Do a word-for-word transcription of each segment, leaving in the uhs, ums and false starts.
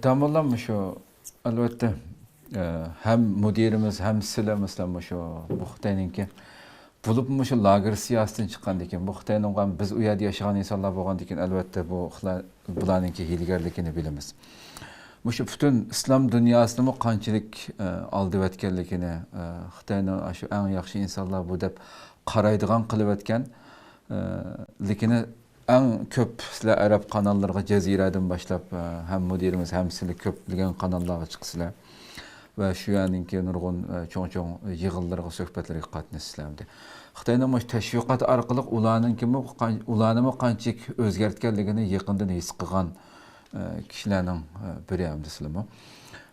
داموللام، مۇشۇ، ئەلۋەتتە، ئە، ھەم مۇدىرىمىز، ھەم سىلەر، مەسىلەن، مۇشۇ، بۇ خىتاينىڭكى، بولۇپمۇ مۇشۇ لاگېر سىياسىتىدىن چىققاندىكىن، بۇ خىتاينىڭ، بىز ئۇ يەردە ياشىغان ئىنسانلار بولغاندىكىن، ئەلۋەتتە، بۇ خىلا-، بۇلارنىڭكى ھىيلىگەرلىكىنى بىلىمىز. مۇشۇ پۈتۈن ئىسلام دۇنياسىنىمۇ قانچىلىك، ئە، ئالدىۋەتكەنلىكىنى، ئە، خىتاينىڭ ئاشۇ ئەڭ ياخشى ئىنسانلار بۇ دەپ قارايدىغان قىلىۋەتكەن، ئە، لېكىنى ئەڭ كۆپ سىلەر ئەرەب قاناللىرىغا جەزىرەدىن باشلاپ، ئە، ھەم مۇدىرىمىز، ھەم سىلەر كۆپلىگەن قاناللارغا چىقىسىلەر ۋە شۇ يەرنىڭكى نۇرغۇن، ئە، چوڭ-چوڭ يىغىنلىرىغا، سۆھبەتلىرىگە قاتنىشىسىلەر. خىتاينىڭ مۇشۇ تەشۋىقات ئارقىلىق ئۇلارنىڭكىمۇ قان-، ئۇلارنىمۇ قانچىلىك ئۆزگەرتكەنلىكىنى يېقىندىن ھېس قىلغان، ئە، كىشىلەرنىڭ، ئە، بىرى ئەمدى سىلىمۇ.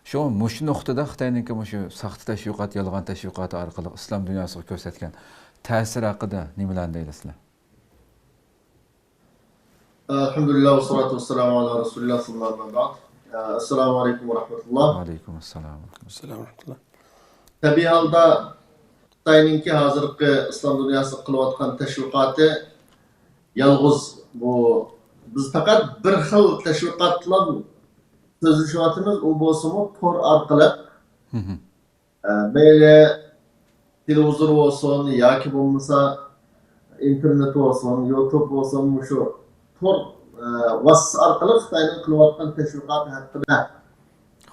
شۇ، مۇشۇ نۇقتىدا خىتاينىڭكى مۇشۇ ساختا تەشۋىقات، يالغان تەشۋىقاتى ئارقىلىق ئىسلام دۇنياسىغا كۆرسەتكەن تەسىرى ھەققىدە نېمىلەرنى دەيلەسىلەر؟ ئەلھەمدۇلىللاھ، ۋەسسالاتۇ ۋەسسالامۇ ئالا رەسۇلىللاھ، سۇمما ئەمما بەئد. ئەسسالامۇ ئەلەيكۇم ۋە رەھمەتۇللاھ. ۋەئەلەيكۇم ئەسسالام. ئەسسالامۇ ئەلەيكۇم. تەبىئىي ھالدا خىتاينىڭكى ھازىرقى ئىسلام دۇنياسىغا قىلىۋاتقان تەشۋىقاتى يالغۇز بۇ، بىز پەقەت بىر خىل تەشۋىقات بىلەن سۆزلىشىۋاتىمىز، ئۇ بولسىمۇ تور ئارقىلىق. ئە، مەيلى تېلېۋىزور بولسۇن ياكى بولمىسا ئىنتېرنېت بولسۇن، يۇتۇب بولسۇن، مۇشۇ تور، ئە، ۋاسىتىسى ئارقىلىق خىتاينىڭ قىلىۋاتقان تەشۋىقاتى ھەققىدە،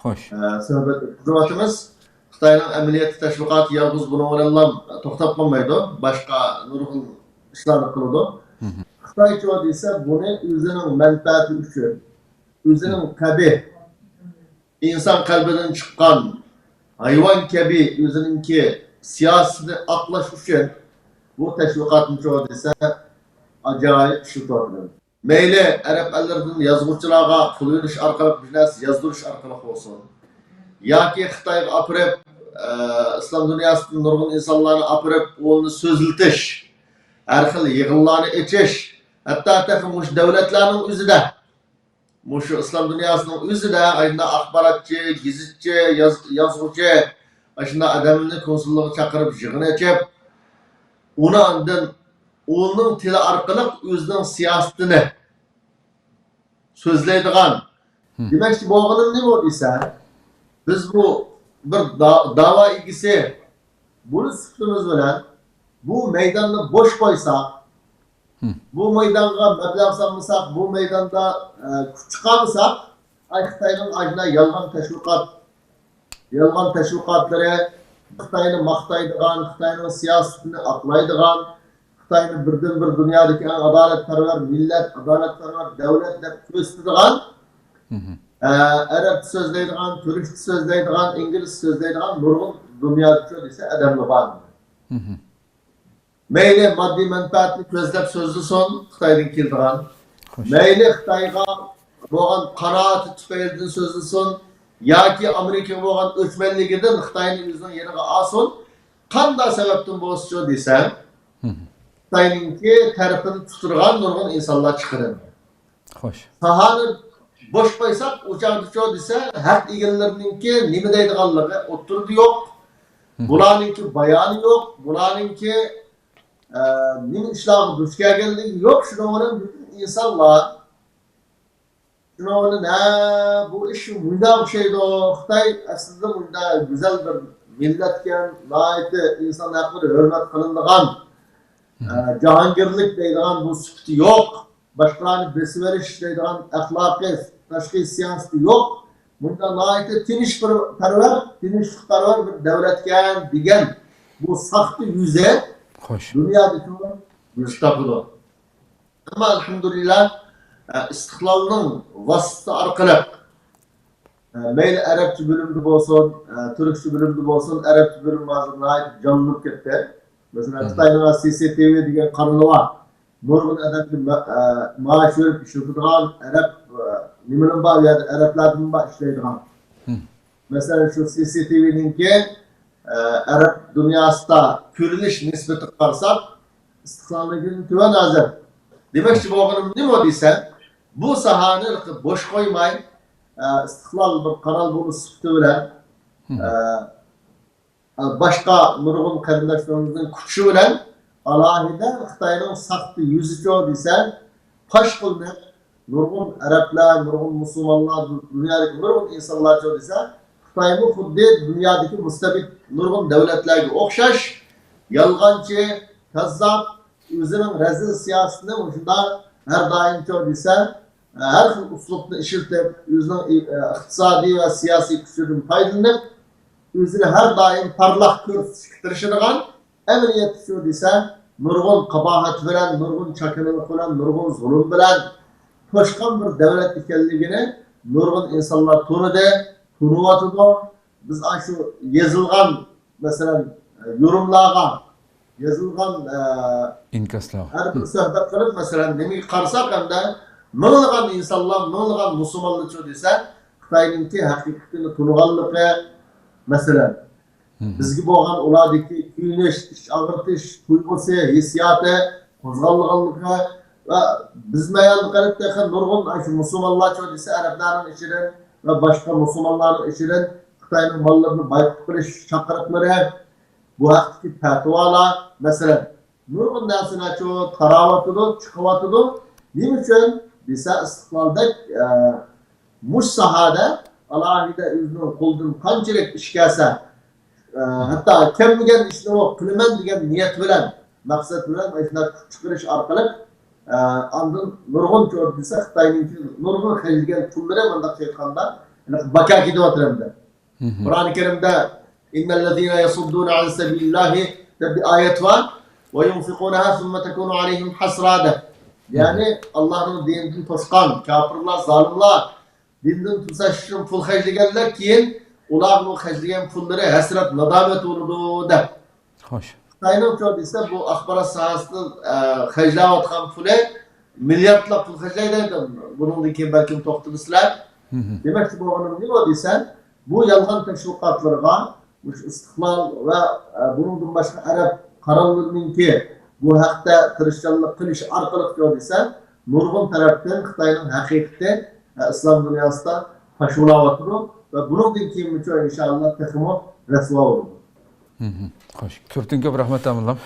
خوش. ئە، سۆھبەت ئۆتكۈزۈۋاتىمىز. خىتاينىڭ ئەمەلىيەتتە تەشۋىقاتى يالغۇز بۇنىڭ بىلەنلا توختاپ قالمايدۇ، باشقا نۇرغۇن ئىشلارنى قىلىدۇ. خىتايچۇ دېسە، بۇنى ئۆزىنىڭ مەنپەئەتى ئۈچۈن، ئۆزىنىڭ قەبىھ، ئىنسان قەلبىدىن چىققان ھايۋان كەبى ئۆزىنىڭكى سىياسىتىنى ئاقلاش ئۈچۈن بۇ تەشۋىقاتنىچۇ دېسە، ئاجايىپ ئىشلىتىۋاتىدۇ. مەيلى ئەرەب ئەللىرىدىن يازغۇچىلارغا پۇل ئېلىش ئارقىلىق بىر نەرسە يازدۇرۇش ئارقىلىق بولسۇن، ياكى خىتايغا ئاپىرىپ، ئە، ئىسلام دۇنياسىدىن نۇرغۇن ئىنسانلارنى ئاپىرىپ، ئۇنى سۆزلىتىش، ھەر خىل يىغىنلارنى ئېچىش، ھەتتا تېخى مۇشۇ دۆلەتلەرنىڭ ئۆزىدە، مۇشۇ ئىسلام دۇنياسىنىڭ ئۆزىدە ئاشۇنداق ئاخباراتچى، گېزىتچى، ياز-، يازغۇچى، ئاشۇنداق ئادەمنى كونسۇللۇققا چاقىرىپ يىغىن ئېچىپ، ئۇنى ئاندىن ئۇنىڭ تىلى ئارقىلىق ئۆزىنىڭ سىياسىتىنى سۆزلەيدىغان. دېمەكچى بولغىنىم نېمە دېسە، بىز بۇ بىر دا-، داۋا ئىگىسى بولۇش سۈپىتىمىز بىلەن بۇ مەيداننى بوش قويساق، بۇ مەيدانغا مەبلەغ سالمىساق، بۇ مەيداندا، ئە، كۈچ چىقارمىساق، ئاي، خىتاينىڭ ئاشۇنداق يالغان تەشۋىقات، يالغان تەشۋىقاتلىرى، خىتاينى ماختايدىغان، خىتاينىڭ سىياسىتىنى ئاقلايدىغان، خىتاينى بىردىنبىر دۇنيادىكى ئەڭ ئادالەتپەرۋەر مىللەت، ئادالەتپەرۋەر دەۋلەت دەپ كۆرسىتىدىغان، ئە، ئەرەبچە سۆزلەيدىغان، تۈركچە سۆزلەيدىغان، ئىنگلىزچە سۆزلەيدىغان نۇرغۇن دۇنيادا شۇ دېسە ئادەملەر بار. مەيلى ماددىي مەنپەئەتنى كۆزلەپ سۆزلىسۇن، خىتايدىن كېلىدىغان. خوش. مەيلى خىتايغا بولغان قانائىتى تۈپەيلىدىن سۆزلىسۇن ياكى ئامېرىكىغا بولغان ئۆچمەنلىكىدىن خىتاينى ئۆزىنىڭ يېنىغا ئالسۇن، قانداق سەۋەبتىن بولسىچۇ دېسە، خىتاينىڭكى تەرىپىنى تۇتىدىغان نۇرغۇن ئىنسانلار چىقىدۇ. خوش. ساھانى بوش قويساق، ئۇ چاغدىچۇ دېسە، ھەق ئىگىلىرىنىڭكى نېمە دەيدىغانلىقى ئوتتۇرىدا يوق. بۇلارنىڭكى بايانى يوق. بۇلارنىڭكى، ئە، نېمە ئىشلارغا دۇچ كەلگەنلىكى يوق. شۇنىڭ بىلەن پۈتۈن ئىنسانلار، شۇنىڭ بىلەن، ھە، بۇ ئىش مۇنداق ئوخشايدۇ. خىتاي ئەسلىدە مۇنداق گۈزەل بىر مىللەتكەن، ناھايىتى ئىنسان ھەقلىرى ھۆرمەت قىلىنىدىغان، ئە، جاھانگىرلىك دەيدىغان بۇ سۈپىتى يوق. باشقىلارنى بېسىۋېلىش دەيدىغان ئەخلاقىي، تاشقى سىياسىتى يوق. مۇنداق ناھايىتى تىنچ بىر پەرۋەر، تىنچلىقپەرۋەر بىر دەۋلەتكەن دېگەن بۇ ساختا يۈزى، خوش، دۇنيادا يۈز تاپىدۇ. ئەمما ئەلھەمدۇلىللا، ئە، ئىستىقلالنىڭ ۋاسىتىسى ئارقىلىق، ئە، مەيلى ئەرەبچە بۆلۈمدە بولسۇن، ئە، تۈركچە بۆلۈمدە بولسۇن، ئەرەبچە بۆلۈم ھازىر ناھايىتى جانلىنىپ كەتتى. مەسىلەن، خىتاينىڭ سى سى تى ۋى دېگەن قانىلى بار. نۇرغۇن ئادەمگە ما-، ئە، مائاش بېرىپ ئىشلىتىدىغان ئەرەب، ئە، نېمىدىن بار، ئۇ يەردە ئەرەبلەردىن بار ئىشلەيدىغان. مەسىلەن، شۇ سى سى تى ۋى نىڭكى، ئە، ئەرەب دۇنياسىدا كۆرۈلۈش نىسبىتىگە قارىساق، ئىستىقلالنىڭكىدىن تۆۋەن ھازىر. دېمەكچى بولغىنىم نېمە دېسە، بۇ ساھەنى بوش قويماي، ئە، ئىستىقلال بىر قانال بولۇش سۈپىتى بىلەن، ئە، باشقا نۇرغۇن قېرىنداشلىرىمىزنىڭ كۈچى بىلەن ئالاھىدە خىتاينىڭ ساختا يۈزىچۇ دېسە، پاش قىلىنىپ، نۇرغۇن ئەرەبلەر، نۇرغۇن مۇسۇلمانلار، دۇنيادىكى نۇرغۇن ئىنسانلارچۇ دېسە، خىتايمۇ خۇددى دۇنيادىكى مۇستەبىت نۇرغۇن دۆلەتلەرگە ئوخشاش يالغانچى، كاززاپ، ئۆزىنىڭ رەزىل سىياسىتىنى مۇشۇنداق ھەر دائىمچۇ دېسە، ھەر خىل ئۇسلۇبنى ئىشلىتىپ، ئۆزىنىڭ ئى-، ئىقتىسادىي ۋە سىياسىي كۈچىدىن پايدىلىنىپ، ئۆزىنى ھەر دائىم پارلاق كۆرسىتىشكە تىرىشىدىغان، ئەمەلىيەتتە شۇ دېسە، نۇرغۇن قاباھەت بىلەن، نۇرغۇن چاكىنىلىق بىلەن، نۇرغۇن زۇلۇم بىلەن توشقان بىر دۆلەت ئىكەنلىكىنى نۇرغۇن ئىنسانلار تونۇدى، تونۇۋاتىدۇ. بىز ئاشۇ يېزىلغان، مەسىلەن، يۇرۇملارغا يېزىلغان، ئە، ئىنكاسلار. ھەر بىر سۆھبەت قىلىپ، مەسىلەن، نېمىگە قارىساق، ئەمدى مىڭلىغان ئىنسانلار، مىڭلىغان مۇسۇلمانلارچۇ دېسە، خىتاينىڭكى ھەقىقىتىنى تونۇغانلىقى، مەسىلەن، بىزگە بولغان ئۇلاردىكى كۆيۈنۈش، ئىچ ئاغرىتىش تۇيغۇسى، ھېسسىياتى قوزغالغانلىقى ۋە بىز مەيەندە قېلىپ تېخى نۇرغۇن ئاشۇ مۇسۇلمانلارچۇ دېسە ئەرەبلەرنىڭ ئىچىدىن ۋە باشقا مۇسۇلمانلارنىڭ ئىچىدىن خىتاينىڭ ماللىرىنى بايقۇت قىلىش چاقىرىقلىرى، بۇ ھەقتىكى پەتىۋالار، مەسىلەن، نۇرغۇن نەرسىلەرچۇ تاراۋاتىدۇ، چىقىۋاتىدۇ. نېمە ئۈچۈن دېسە، ئىستىقلالدەك، ئە، مۇش ساھەدە ئالاھىدە ئۆزىنىڭ قولىدىن قانچىلىك ئىش كەلسە، ئە، ھەتتا كەلمىگەن ئىشنىمۇ قىلىمەن دېگەن نىيەت بىلەن، مەقسەت بىلەن ئاشۇنداق كۈچ چىقىرىش ئارقىلىق، ئە، ئاندىن نۇرغۇن چوڭ دېسە، خىتاينىڭكى نۇرغۇن خەجلىگەن پۇللىرى، مۇنداق ئېيتقاندا، باكا كېتىۋاتىدۇ ئەمدى. قۇرئان كەرىمدە، إن الذين يصدون عن سبيل الله دەپ بىر ئايەت بار. وينفقونها ثم تكون عليهم حسرة دەپ. يەنى، ئاللاھنىڭ دىنىدىن توسقان كاپىرلار، زالىملار، دىندىن توساش ئۈچۈن پۇل خەجلىگەنلەر، كېيىن ئۇلارغا بۇ خەجلىگەن پۇللىرى ھەسرەت، نادامەت بولىدۇ دەپ. خوش. خىتاينىڭچۇ دېسە، بۇ ئاخبارات ساھەسىدە، ئە، خەجلەۋاتقان پۇلى مىلياردلاپ پۇل خەجلەيدۇ. بۇنىڭدىن كېيىن بەلكىم توختىلىسىلەر. دېمەكچى بولغىنىم نېمە دېسە، بۇ يالغان تەشۋىقاتلىرىغا مۇشۇ ئىستىقلال ۋە، ئە، بۇنىڭدىن باشقا ئەرەب قارانلىرىنىڭكى بۇ ھەقتە تىرىشچانلىق قىلىشى ئارقىلىقچۇ دېسە، نۇرغۇن تەرەپتىن خىتاينىڭ ھەقىقىتى، ئە، ئىسلام دۇنياسىدا پاش بولاۋاتىدۇ ۋە بۇنىڭدىن كېيىنمۇچۇ ئىنشائاللا تېخىمۇ رەسۋا بولىدۇ. خوش. كۆپتىن كۆپ رەھمەت، ئامىللام.